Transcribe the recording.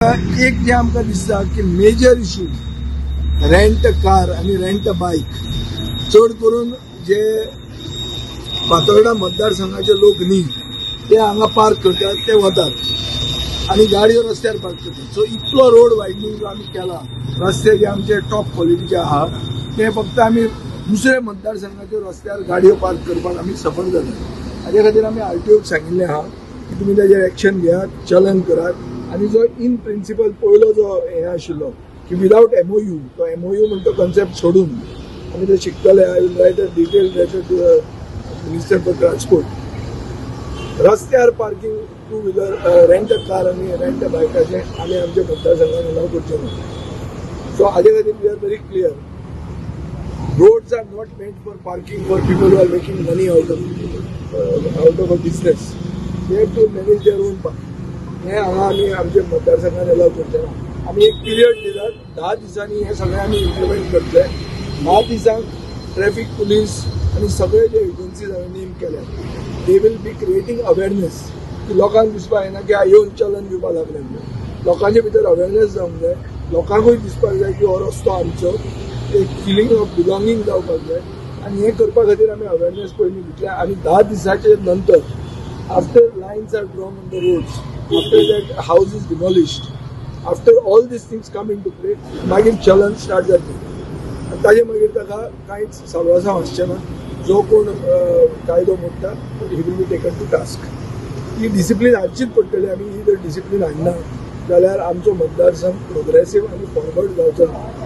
एक जे आमकां दिसता की मेजर इशू रेंट कार आनी रेंट बायक, चड करून जे फातोर्डा मतदारसंघाचे लोक न्ही, ते हांगा पार्क करतात, ते वतात आनी गाडयो रस्त्यार पार्क करतात. सो इतलो रोड वायडनींग जो आमी केला, रस्ते जे आमचे टॉप क्वॉलिटीचे आहा, ते फक्त आमी दुसरे मतदारसंघाच्या रस्त्यार गाडयो पार्क करपाक आमी सफर जातात. हाजे खातीर आमी आरटीओक सांगिल्लें आहा की तुमी ताजेर एक्शन घेयात, चलन करात. आनी जो इन प्रिंसिपल पयलो जो हें आशिल्लो की विदावट एमओयू, तो एमओयू म्हणटा तो कॉन्सेप्ट सोडून आमी ते शिकतले. I will write a detail letter to Minister for Transport. रस्त्यार parking two wheeler, rent car आनी रेंट बायकाचें आमी आमच्या मतदारसंघान अलाव करचे ना. सो हाजे खातीर we are very clear, roads are not meant for parking for people who are making money out of a business. They have to manage their own parking. हे हांगा आमी आमच्या मतदारसंघात अलाव करचे ना. आमी एक पिरियड दितात, 10 दिसांनी हे सगळें आमी इम्प्लिमेंट करतले. 10 दिसांक ट्रॅफिक पुलीस आनी सगळे जे एजन्सीज हांवें नेम केल्या, they will be creating awareness की लोकांक दिसपाक जायना की येवन चलन दिवपाक लागले म्हणून. लोकांचे भितर अवेरनेस जावंक जाय, लोकांकूय दिसपाक जाय की हो रस्तो आमचो, एक फिलिंग ऑफ बिलॉंगींग जावपाक जाय. आनी हें करपा खातीर आमी अवेरनेस पयलीं दितले आनी 10 दिसाचे नंतर, after lines are drawn on the roads, after that house is demolished, after all these things come into play, मागीर चलन स्टार्ट जातलें आनी ताजे मागीर ताका कांयच सालवासांव आसचें ना. जो कोण कायदो मोडटा, he will be taken to task. ही डिसिप्लीन हाडचीच पडटली. आमी ही जर डिसिप्लीन हाडना जाल्यार आमचो मतदारसंघ प्रोग्रेसीव आनी फॉरवर्ड जावचो ना.